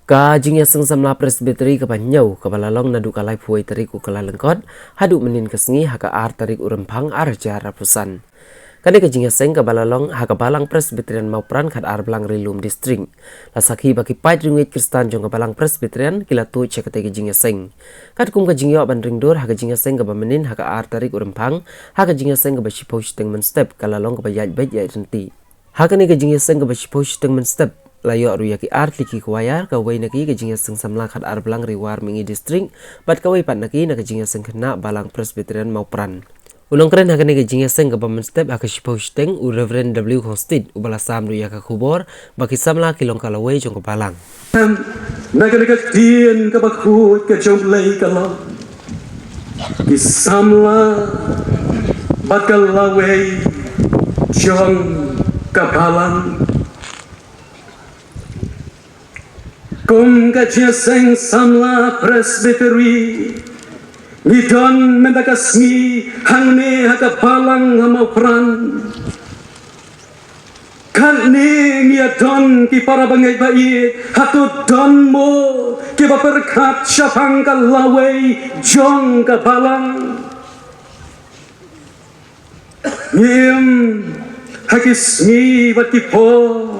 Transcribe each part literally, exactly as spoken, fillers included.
Ka jingïaseng samla Presbytery kaba hynñiew kaba la long naduh ka laiphew wei tarik u Kyllalyngkot haduh mynnin ka sngi ha ka ar tarik u Rymphang ar hajar arphew san. Kane ka jingïaseng kaba la long ha ka Balang Presbyterian Mawpran, Khadarblang, Rilum District. La sakhi ba ki paid riewngeit Khristan jong ka Balang Presbyterian ki la tuid sha katei ka jingïaseng. Katkum ka jingïoh ban ring dur ha ka jingïaseng kaba mynnin ha ka ar tarik u Rymphang, ha ka jingïaseng kaba shiphew shiteng mynstep ka la long kaba ïaid beit ïaid ryntih. Ha kane ka jingïaseng kaba shiphew shiteng mynstep la ïoh ruh ïa ki ar tylli ki kwayar, kawei na ki ka jingïaseng samla Khadarblang, Ri War Mihngi District, bad kawei pat na ki na ka jingïaseng khynnah Balang Presbyterian Mawpran. U nongkren ha kane ka jingïaseng kaba mynstep ha ka shiphew shiteng, u Reverend W Khongstit, uba la sam ruh ïa ka khubor ba ki samla ki long ka lawei jong ka Balang. Na kane ka ktien kaba khuid ka jong U Blei ka long, ki samla bad ka lawei jong ka Balang. Kum ka jingïaseng samla Presbytery, ngi don mynta ka sngi hangne ha ka Balang ha Mawpran. Katne ngi ïa don ki para bangeit ba ïeit, hato don mo kiba pyrkhat shaphang ka lawei jong ka Balang? Ngi im ha ki sngi bad ki por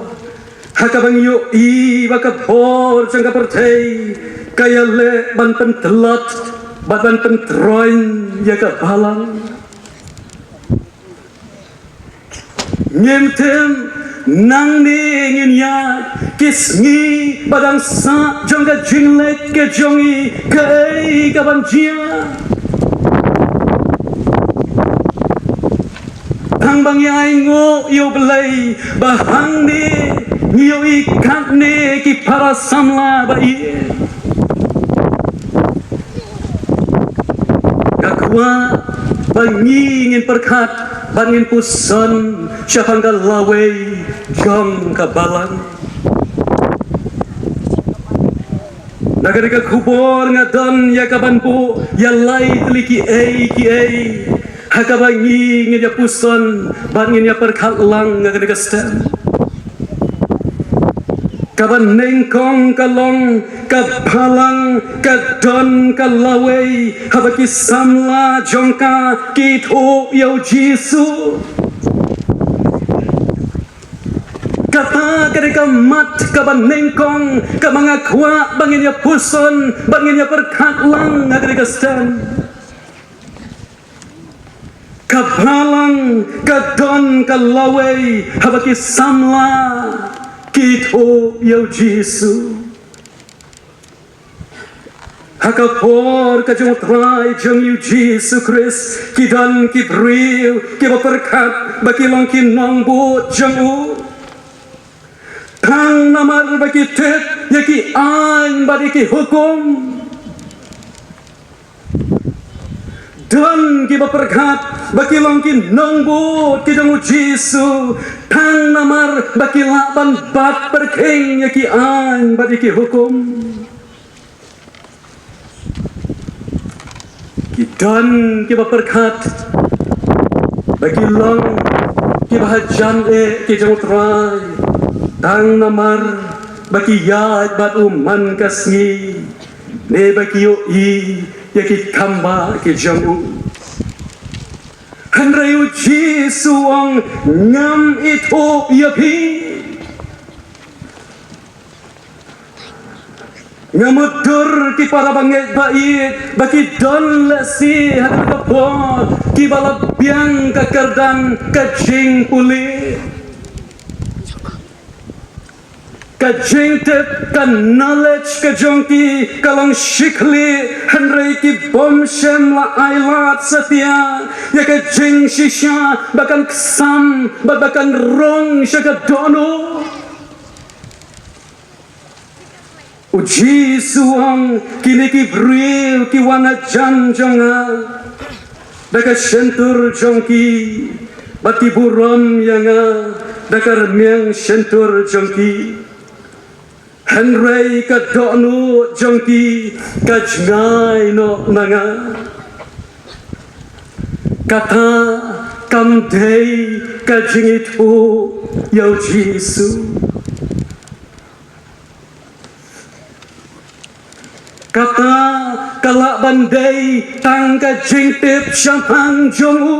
ha kaba ngi ïohi ba ka bor jong ka pyrthei ka ïaleh ban pyntlot bad ban pyntroiñ ïa ka Balang. Ngim tip nangne ngin ïaid ki sngi ba dang sah jong ka jingleit ka jong ngi, kaei kaban jia. Tang ba ngi ainguh ïa U Blei ba hangne ngi ïohi katne ki para samla ba ïeit. Nga kwah ba ngi ngin pyrkhat bad ngin puson shaphang ka lawei jong ka Balang. Na kane ka khubor nga don ïa kaban buh ïa lai tylli kiei kiei ha kaba ngi ngin ïa puson bad ngin ïa pyrkhat lang ha kane ka step. Kaba nyngkong ka long ka Balang ka don ka lawei haba ki samla jong ka ki ithuh ïa U Jisu. Kata ka dei ka mat kaba nyngkong kaba nga kwah ba ngin ïa puson bad ngin ïa pyrkhat lang ha kane ka step. Ka Balang ka don ka lawei haba ki samla ki ithuh ïa U Jisu. Ha ka por ka jong U Trai jong ngi U Jisu Khrist ki don ki briew kiba pyrkhat ba ki long ki nongbud jong u. Tang namar ba ki tip ïa ki aiñ bad ïa ki hukum. Don kiba pyrkhat ba ki long ki nongbud ki jong U Jisu tang namar ba ki lah ban bat pyrkhing ïa ki aiñ bad ïa ki hukum. Ki don kiba pyrkhat ba ki long kiba hajan eh ki jong U Trai tang namar ba ki ïaid bad u man ka sngi ne ba ki ïohi ïa ki kam ba ki jong u. Hynrei U Jisu u ong ngam ithuh ïa phi. Nga mutdur ki para bangeit ba ïeit ba ki don lehse ha kata ka por kiba la biang ka kyrdan ka jingpule. Ka jingtip ka knowledge ka jong ki ka long shikhlieh hynrei ki bym shym la ailad satia ïa ka jingshisha ba kan ksam bad ba kan rung sha ka dohnud. U Jisu u ong kine ki briew ki wan hajan jong nga da ka shyntur jong ki bad ki burom ïa nga da ka rmiang shyntur jong ki. Hynrei ka dohnud jong ki ka jngai noh na nga. Kata kam dei ka jingithuh ïa U Jisu. Kata ka lah ban dei tang ka jingtip shaphang jong u.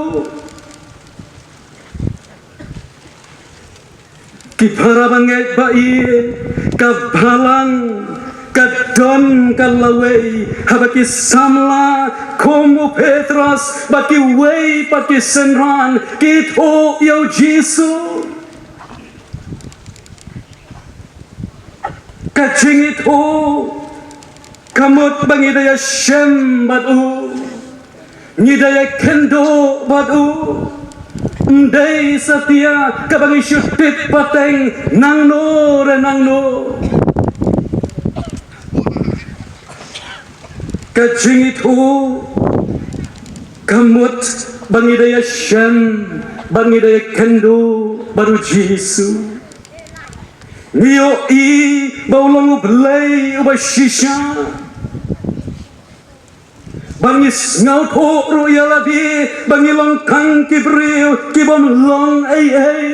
Ki para bangeit ba ïeit, ka balang ka don ka lawei, haba ki samla kum u Petros bad kiwei pat ki synran ki ïathuh ïa u Jisu. Ka jingïathuh ka mut ba ngi da ïashem bad u, ngi da ïakynduh bad u. Ym dei satia kaba ngi shu tip pateng nangno re nangno. Ka jingïathuh ka mut ba ngi da ïashem bad ngi da ïakynduh bad u Jisu. Ngi ïohi ba u long u Blei uba shisha. Ba ngi sngewthuh ruh ïa lade ba ngi long tang ki briew ki bym long ei ei.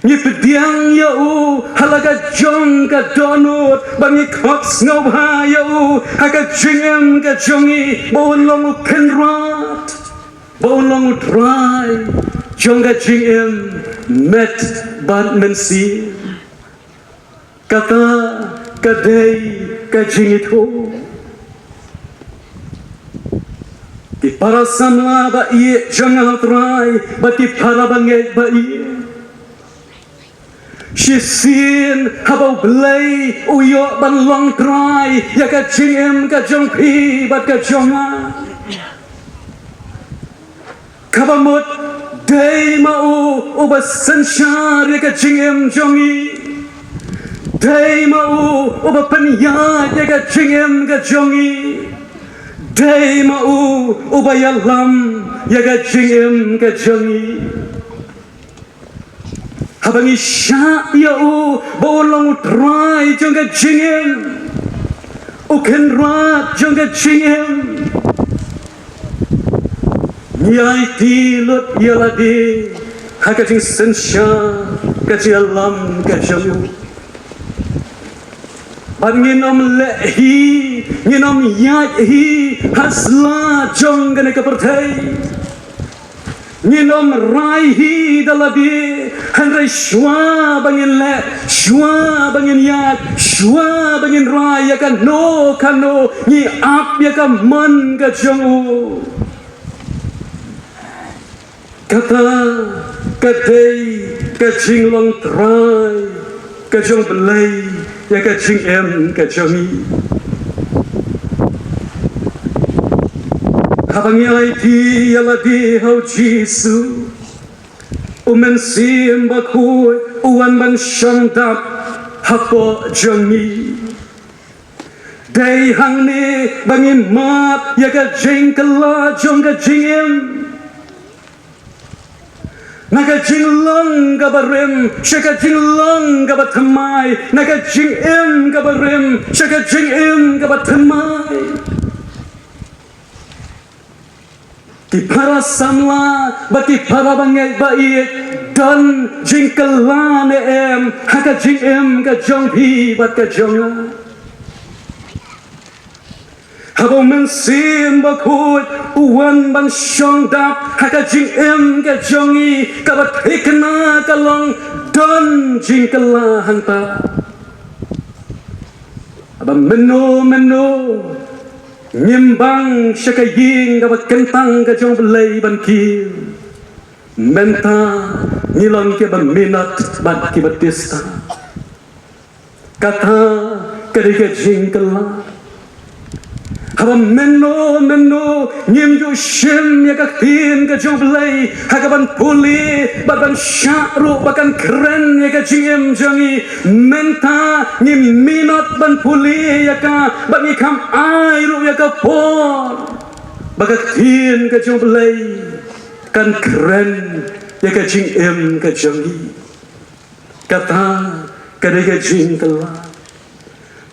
Ngi pdiang ïa u ha la ka jong ka dohnud, ba ngi khot sngewbha ïa u ha ka jingim ka jong ngi, ba un long u Kynrad, ba un long u Trai jong ka jingim met bad mynsiem. Kata ka dei ka jingïathuh. Ki para samla ba ïeit jong nga ha u Trai bad ki para bangeit ba ïeit, shisien haba u Blei u ïoh ban long Trai ïa ka jingim ka jong phi bad ka jong nga, kaba mut dei ma u uba synshar ïa ka jingim jong ngi. Dei ma u uba pynïaid ïa ka jingim ka jong ngi. Dei ma u uba ïalam ïa ka jingim ka jong ngi. Haba ngi shah ïa u ba u long u Trai jong ka jingim, u Kynrad jong ka jingim, ngi aiti lut ïa lade ha ka jingsynshar, ka jingïalam ka jong u. Bad ngin ym leh hi, ngin ym ïaid hi ha sla jong kane ka pyrthei. Ngin ym rai hi da lade, hynrei shuwa ba ngin leh, shuwa ba ngin ïaid, shuwa ba ngin rai ïa kano kano, ngi ap ïa ka mon ka jong u. Kata ka dei ka jinglong Trai ka jong u Blei ïa ka jingim ka jong ngi. Haba ngi aiti ïa lade ha u Jisu, u Mynsiem Bakhuid u wan ban shong dap hapoh jong ngi. Dei hangne ba ngi mad ïa ka jingkylla jong ka jingim. Na ka jinglong kaba rim sha ka jinglong kaba thymmai, na ka jingim kaba rim sha ka jingim kaba thymmai. Ki para samla bad ki para bangeit ba ïeit, don jingkylla ne em ha ka jingim ka jong phi bad ka jong nga? Haba u Mynsiem Bakhuid u wan ban shong dap ha ka jingim ka jong ngi, kaba thikna ka long don jingkylla hangta. Haba mynno mynno ngim bang sha ka ïing kaba kyntang ka jong u Blei ban kiew, mynta ngi long kiba minot bad kiba tista. Kata ka dei ka jingkylla. Haba mynno mynno ngim ju shim ïa ka ktien ka jong u Blei ha kaban pule bad ban shah ruh ba kan kren ïa ka jingim jong ngi, mynta ngim minot ban pule ïa ka, bad ngi kham ai ruh ïa ka por ba ka ktien ka jong u Blei kan kren ïa ka jingim ka jong ngi. Kata ka dei ka jingkylla.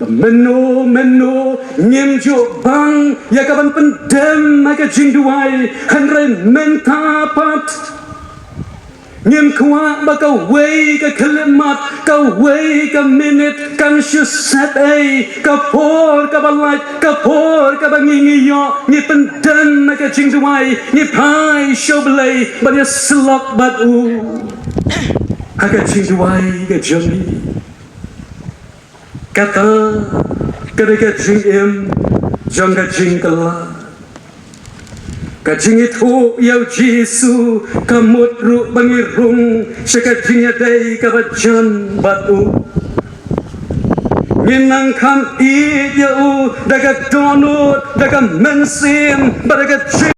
Mynno mynno ngim ju bang ïa kaban pyndem ha ka jingduwai, hynrei mynta pat Ngim kwah ba kawei ka khyllipmat, kawei ka minit kan shu set ei ka por kaba lait, ka por kaba ngi ngi ïoh ngi pyndem ha ka jingduwai, ngi phai sha U Blei ban ïasyllok bad u ha ka jingduwai ka jong ngi. Kata ka dei ka jingim jong ka jingkylla. Ka jingithuh ïa U Jisu ka mut ruh ba ngi rung sha ka jingïadei kaba jan bad u. Ngin nang kham ïeit ïa u da ka dohnud, da ka mynsiem bad da ka jing